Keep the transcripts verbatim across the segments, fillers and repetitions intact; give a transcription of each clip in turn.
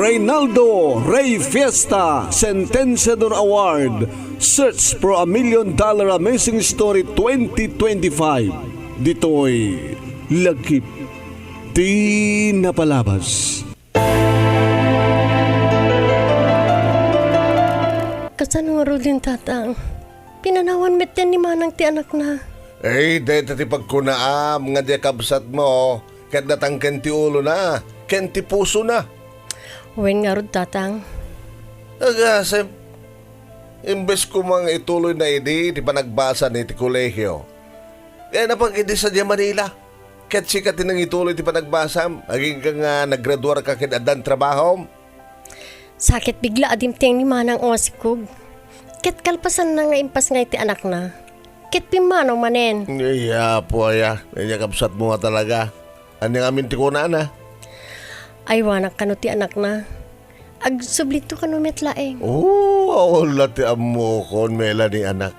Reynaldo Rey Fiesta Sentenciador Award, Search for a Million Dollar Amazing Story twenty twenty-five. Ditoy Lagip ti Napalabas. Kasano ngaruden, Tatang? Pinanawan metten ni Manang ti anakna. Ay, dayta ti pagkunaam nga diay kabsatmo, ket datang ken ti ulona, ken ti pusona. Wen ngarud, Tatang. Agasem, imbes koma nga ituloyna idi ti panagbasana iti kolehio, diayna pagidi sadiay Manila. Ket sika ti nangituloy ti panagbasam, agingga nga naggraduarka ken addan trabahom. Sa ket bigla a dimteng ni Manang a masikog. Ket kalpasanna nga impasngay ti anakna, ket pimmanaw manen. Ay, Apo, aya, ania kabsatmo nga talaga. Ania ngamin ti kunana? Aywanak kano ti anakna. Agsublito kano met laeng. Oh, awan la ti ammokon, Melanie, anak.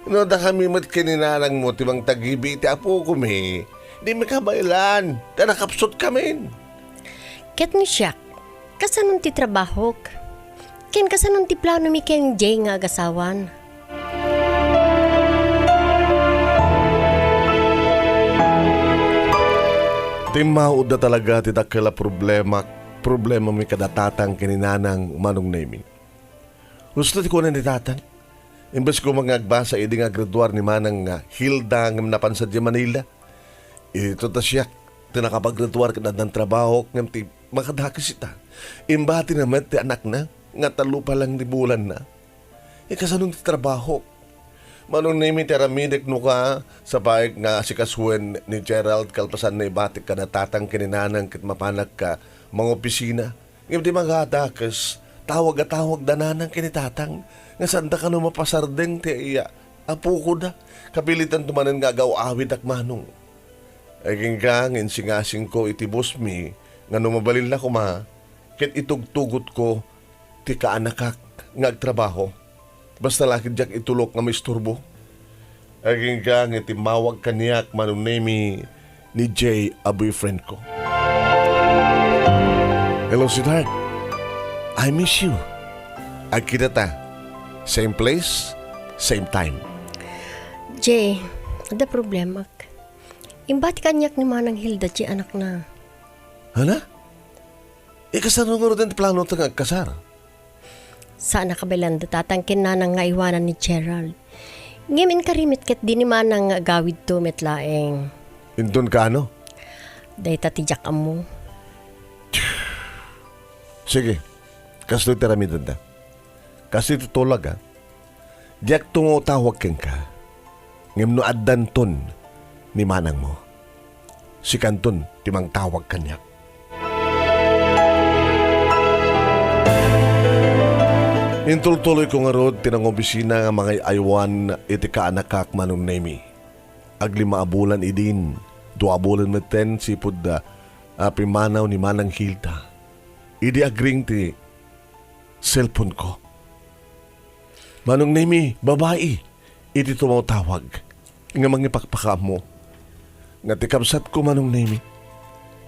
No dakami met ken ni nanangmo ti mangtagibi iti apokomi, dimi kabaelan, ta nakapsutkamin. Ket no siak, kasanon ti trabahok? Ken kasanon ti planomi ken Jay nga agasawan? Timmaudda talaga ti dakkel a problema, problemami kada tatang ken ni nanang, Manong Nemi. Husto ti kuna ni Tatang. Imbes koma nga agbasa idi nga aggraduar ni Manang nga Hilda ngem napan sadiay Manila, ito ta siak ti nakapaggraduar ken addan trabahok ngem ti makadakes ita. Imbatina met ti anakna nga tallo pa lang ti bulanna. Ikasanon ti trabahok? Manong Nemi, ti aramidek no ka, sapay nga asikasuen ni Gerald kalpasan na ibatik kada tatang ken ni nanang ket mapanak ka mangopisina. Ngem ti magadakes, tawag a tawag da nanang ken ni tatang, nga sanda kano mapasardeng ti iya apokoda. Kapilitanto manen nga agaw-awidak, Manong. Agingga nga insingasingko iti bosmi nga no mabalinna koma, ket itugtugotko ti kaanakak nga agtrabaho. Basta la ket diak itulok nga maisturbo. Agingga nga timmawag kaniak, Manong Nemi, ni Jay a boyfriend ko. Hello, sweetheart. I miss you. Agkita ta. Same place, same time. Jay, adda problemak. Imbati kaniak ni Manang Hilda ti anakna. Hala? Ikasano ngaruden ti planota nga agkasar? Saan a kabaelan da tatang ken nanang nga aywanan ni Gerald. Ngem inkari met ketdi ni Manang nga agawidto met laeng. Inton kaano? Dayta ti diak ammo. Sige, kastoy ti aramidenda. Kastoy ti tulag, a. Diakto nga utawag kenka, ngem no addanton ni manangmo, sikanton ti mangtawag kaniak. Intultuloyko ngarud ti nangobisina nga mangay-aywan iti kaanakak, Manong Nemi. Aglima a bulan idin, dua a bulan metten sipud, a, pimmanaw ni Manang Hilda. Idi agring ti cellphone-ko. Manong Nemi, babai iti tumawtawag nga mangipakpakaammo nga ti kabsatko, Manong Nemi,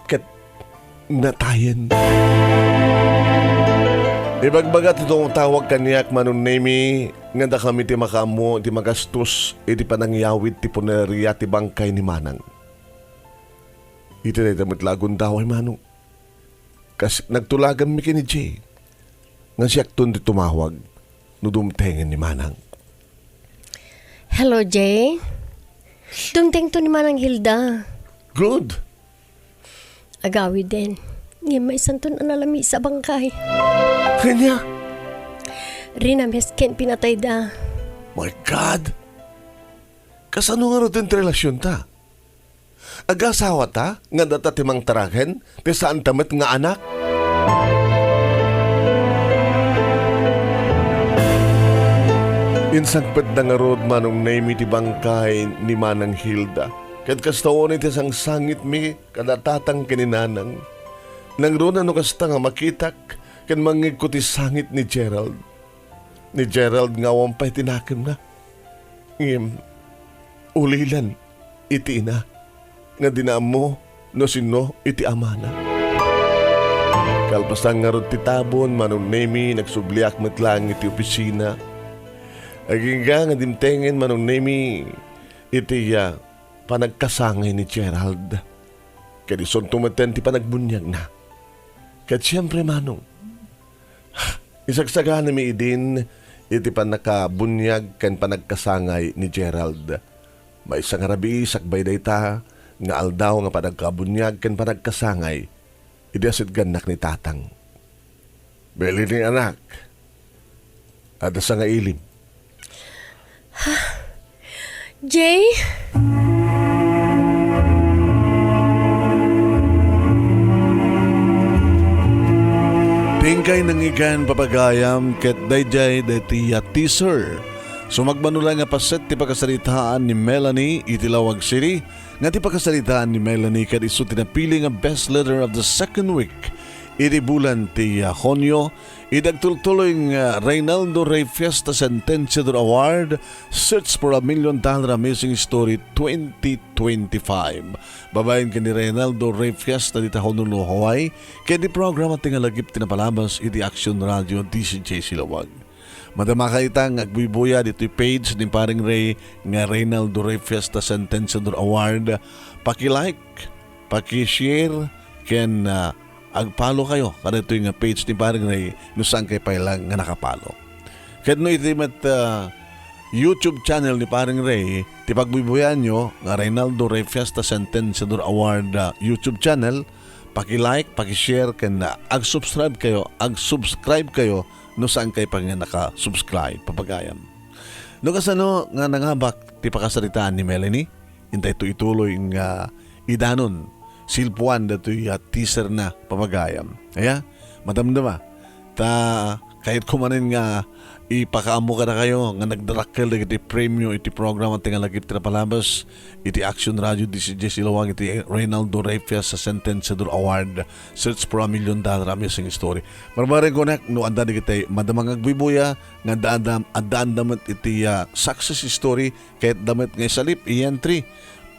ket natayen. Ibagbaga ti tumawtawag kaniak, Manong Nemi, nga dakami ti makaammo iti magastos iti panangyawid ti punereria ti bangkay ni Manang. Iti dayta met la a gundaway, Manong. Kas nagtulaganmi ken ni Jay nga siakton ti tumawag no dumtengen ni Manang. Hello, Jay. Dumtengto ni Manang Hilda. Good. Agawiden. Ngem maysanton a nalamiis a bangkay. Ania? Rinames ken pinatayda. My God! Kasano ngaruden ti relasionta? Agasawata nga data ti mangtaraken ti saanta met nga anak? Insangpetda ngarud, Manong Nemi, ti bangkay ni Manang Hilda. Ket kasta unay ti sangsangitmi kada tatang ken ni nanang. Nangruna no kasta nga makitak ken mangngegko ti sangit ni Gerald. Ni Gerald nga awan pay ti nakemna. Ngem, ulilan iti ina nga dina ammo no sinno iti amana. Kalpasan ngarud ti tabon, Manong Nemi, nagsubliak met laeng iti opisina. Agingga nga dimtengen, Manong Nemi, iti, ah, panagkasangay ni Gerald. Ket isunto metten ti panagbuniagna. Ket siempre, Manong, isagsaganami idin iti pannakabuniag ken panagkasangay ni Gerald. Maysa nga rabii sakbay dayta nga aldaw nga panagkabuniag ken panagkasangay idi asidgannak ni Tatang. Melanie, anak, adda sangailim. Jay? Ti inkay nangngegan, papagayam, ket daydiay daytoy a teaser. Sumagmamano laeng nga paset ti pakasaritaan ni Melanie iti Laoag City, nga ti pakasaritaan ni Melanie ket isu ti napili nga best letter of the second week iti bulan ti, ah, Hunio, iti agtultuloy nga Reynaldo Rey Fiesta Sentenciador Award, Search for a Million Dollar Amazing Story twenty twenty-five. Babaen ken ni Reynaldo Rey Fiesta dita Honolulu, Hawaii, ket ti programa ti nga lagip ti napalabas iti Action Radio D C J Silaoag. Madamaka ita nga agbuybuya ditoy page ni Paring Rey nga Reynaldo Rey Fiesta Sentenciador Award. Paki-like, paki-share, ken, ah, ag-follow kayo kadaytoy nga page ni Paring Rey no saan kay pay lang nga naka-follow. Ket no iti met, ah, YouTube channel ni Paring Rey, ti pagbuybuyaanyo nga Reynaldo Rey Fiesta Sentenciador Award, ah, YouTube channel, paki-like, paki-share, ken, ah, ag-subscribe kayo, ag-subscribe kayo no saan kay pay nga naka-subscribe, papagayam. No kasano nga nangabak ti pakasaritaan ni Melanie, intay to ituloy nga idanon, silpuan datoy a teaser na, papagayam. Aya, madamdama. Ta, kayatko manen nga ipakaammo kadakayo nga nagdarakkel dagiti premio iti programa ti nga lagip ti napalabas iti Action Radio D C J Silaoag iti Reynaldo Rey Fiesta Sentenciador Award, Search for a Million Dollar Amazing Story. Barbareng kunak no adda dagiti madama nga agbuybuya nga adda, adda, addaanda met iti, ah, success story, kayatda met nga isalip, i-entry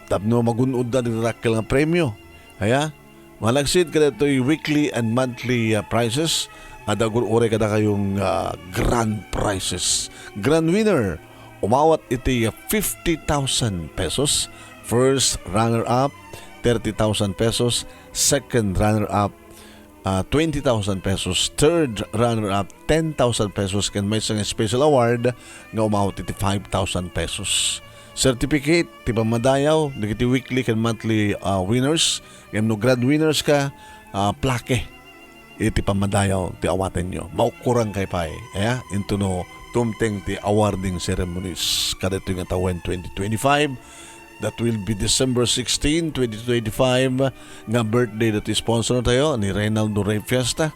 tapno magun-odda dagiti dakkel nga premio. Aya, malagsid kadagitoy weekly and monthly, ah, prizes, adda agur-uray kadakayo nga grand prizes. Grand winner, umawat iti, ah, fifty thousand pesos. First runner-up, thirty thousand pesos. Second runner-up, ah, twenty thousand pesos. Third runner-up, ten thousand pesos. Ken maysa nga special award nga umawat iti five thousand pesos. Certificate ti pammadayaw dagiti weekly ken monthly, ah, winners. Ngem no grand winners ka, ah, plaque iti pammadayaw ti awatenyo. Maukkuran kay pay, aya, intono tumteng ti awarding ceremonies kadaytoy nga tawen twenty twenty-five. That will be December sixteen, twenty twenty-five, nga birthday dati sponsor tayo ni Reynaldo Rey Fiesta.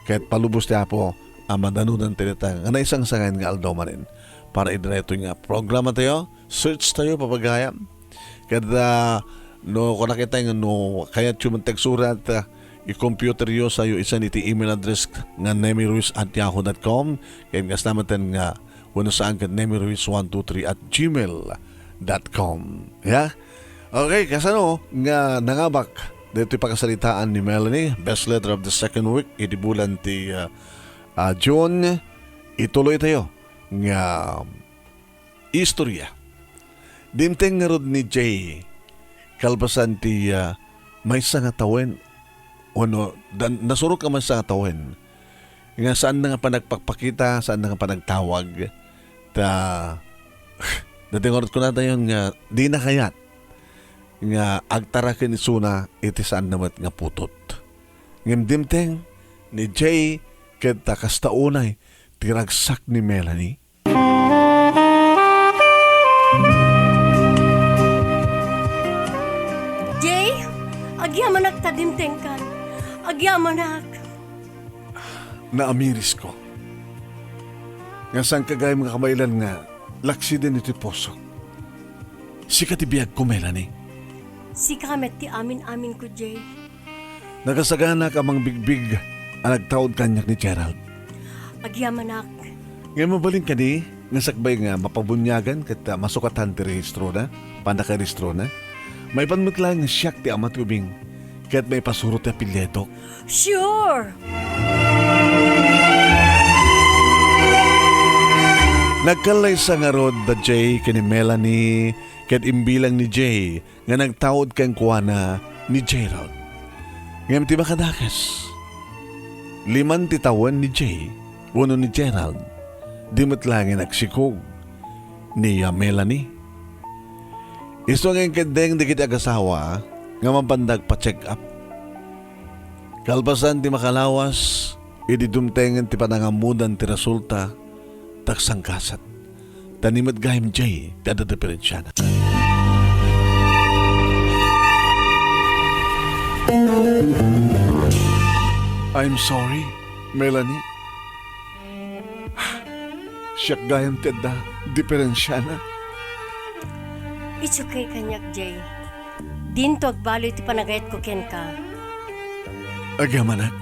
Ket palubos ti Apo a madanodan ti dita nga naisangsangan nga aldaw manen para iti daytoy nga programa tayo. Search tayo, papagayam. Ket, ah, no, kunak itay nga no kayatyo man ti agsurat, ah, i-computeryo sayo isan iti email address nga nemiruiz at yahoo dot com. Ket kasta met nga wenno saan ket nemiruiz one two three at gmail dot com. Ya? Okay, kasano nga nangabak ditoy pakasaritaan ni Melanie, best letter of the second week, iti bulan ti, ah, ah, June, ituloy tayo nga istorya. Dimteng ngarud ni Jay, kalpasan ti, ah, maysa nga tawen, wenno dan-, nasurok a maysa nga tawen, nga saan na nga panagpakpakita, saan na nga panagtawag. Ta, dati ngarud kunatayon nga di na kayat nga agtaraken isuna iti saan na met nga putot. Ngem dimteng ni Jay ket ta kasta unay ti ragsak ni Melanie. Jay, agyamanak ta dimtengkan. Agyamanak. Naamirisko. Nga saan ka gayam nga kabaelan nga laksiden iti pusok. Sika ti biagko, Melanie. Sika met ti amin-aminko, Jay. Nakasaganak a mangbigbig a nagtaud kaniak ni Gerald. Agyamanak. Ngem mabalin kadi nga sakbay nga mapabuniagan ket, ah, masukatan ti rehistrona, pannakarehistrona? Maipan met laeng nga siak ti ama ti ubing, Ket maipasuro ti apelyidok. Sure! Nagkallaysa ngarud da Jay ken ni Melanie, ket imbilang ni Jay nga nagtaud kenkuana ni Gerald. Ngem ti makadakes, liman ti tawen ni Jay wenno ni Gerald, di met laeng nagsikog ni, ah, Melanie. Isu nga inkeddeng dagiti agasawa nga mapanda agpa-check up. Kalpasan ti makalawas, idi dumtengen ti panangammodan ti resulta, tagsangkasat. Ta ni met gayam Jay ti adda diperensiana. I'm sorry, Melanie. Siak gayam ti adda diperensiana. It's okay kaniak, Jay. Dinto agbaloy ti panagayatko kenka. Agyamanak.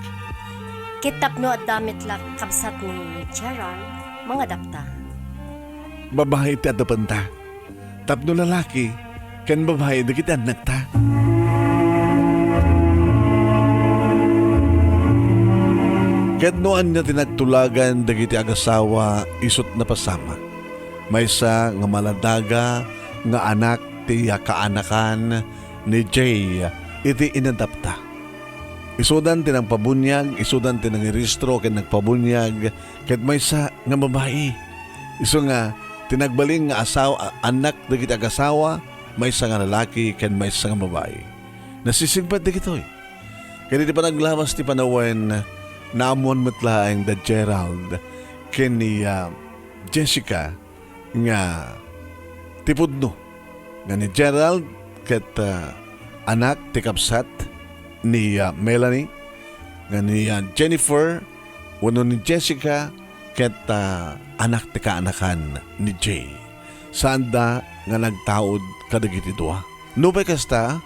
Ket tapno adda met la kabsat ni Gerald, mangadapta. Babai ti adapenta. Tapno lalaki ken babai dagiti annakta. Ket no ania ti nagtulagan dagiti agasawa, isut' napasamak. Maysa nga maladaga nga anak ti kaanakan ni Jay iti inadapta. Isudan ti nagpabuniag, isudan ti nangirehistro ken nagpabuniag, ket maysa nga babai. Isu nga, ti nagbalin nga asaw-, a-, annak dagiti agasawa, maysa nga lalaki ken maysa nga babai. Nasisingpet dagitoy. Ket iti panaglawas ti panawen, naammuan met laeng da Gerald ken ni, ah, Jessica nga ti pudno nga ni Gerald ket, ah, anak ti kabsat ni, ah, Melanie, nga ni, ah, Jennifer wenno ni Jessica ket, ah, anak ti kaanakan ni Jay. Saanda nga nagtaud kadagiti dua. Nupay kasta,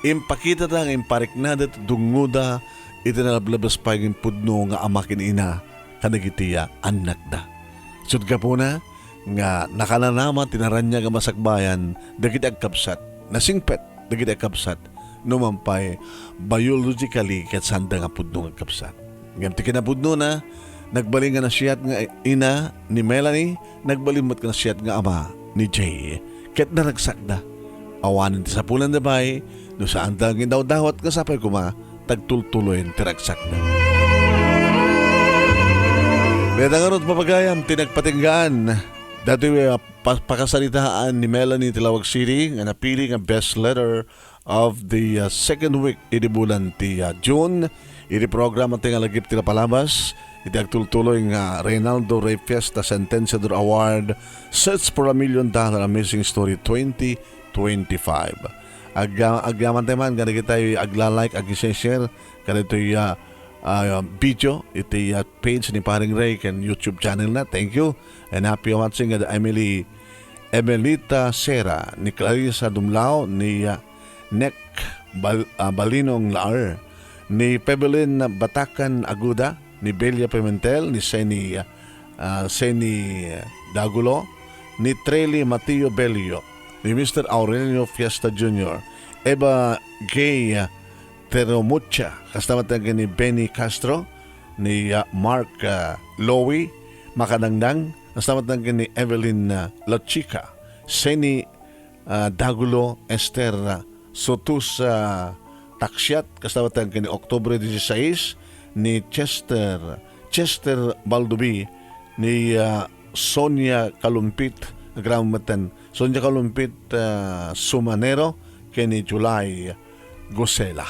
impakitada nga impariknada ti dungngoda iti nalablabes pay nga impudno nga ama ken ina kadagiti, ah, annakda. Isut' gapuna nga nakananama ti naraniag a masakbayan dagiti agkabsat, nasingpet dagiti agkabsat, numan pay biologically ket saanda nga pudno nga agkabsat. Ngem ti kinapudnona, nagbalin nga nasiat nga ina ni Melanie, nagbalin met nga nasiat nga ama ni Jay. Ket naragsakda. Awanen ti sapulanda pay, no saanda nga indawdawat nga sapay koma, tagtultuloyen ti ragsakda. Dayta ngarud, papagayam, ti nagpatinggaan. Daytoy, ah, pa-, pakasaritaan ni Melanie ti Laoag City nga napili nga best letter of the, uh, second week idi bulan ti, uh, June. Iti programa ti nga lagip ti napalabas iti agtultuloy nga Reynaldo Rey Fiesta Sentenciador Award, Search for a Million Dollar Amazing Story twenty twenty-five. Ag-, agyaman tayo man, kadagitay agla-like, ag-share, kadagitoy, uh, uh, video, iti, uh, page ni Paring Ray, ken YouTube channel na. Thank you. And happy watching, uh, Emily Emelita Sera, ni Clarissa Dumlao, ni, ah, Nek Bal-, ah, Balinong Laar, ni Pebelin Batakan Aguda, ni Belia Pimentel, ni Seni, ah, Seni Dagulo, ni Trely Mateo Bello, ni Mister Aurelio Fiesta Junior, Eva Gay Teromucha, kasta met ken ni Benny Castro, ni, ah, Mark, ah, Lowy Makanangnang, kasta met ken ni Evelyn, ah, Lachica, Seni, ah, Dagulo, Esther, ah, Sotus, ah, Taksiat, kasta met ken ni Oktubre dieciséis, ni Chester, Chester Baldobi, ni, ah, Sonia Kalumpit, agraman met ten, Sonia Kalumpit, ah, Sumanero, ken ni July Gosela.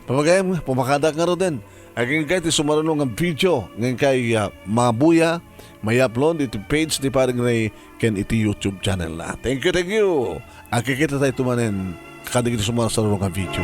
Pamagayam, pumakadak ngaruden. Agingga ti sumaruno nga video, ngem kay, ah, mabuya, may-upload iti page ni Paring Ray ken iti YouTube channel na. Thank you, thank you. Agkikita tayo tumanen kadagiti sumaruno nga video.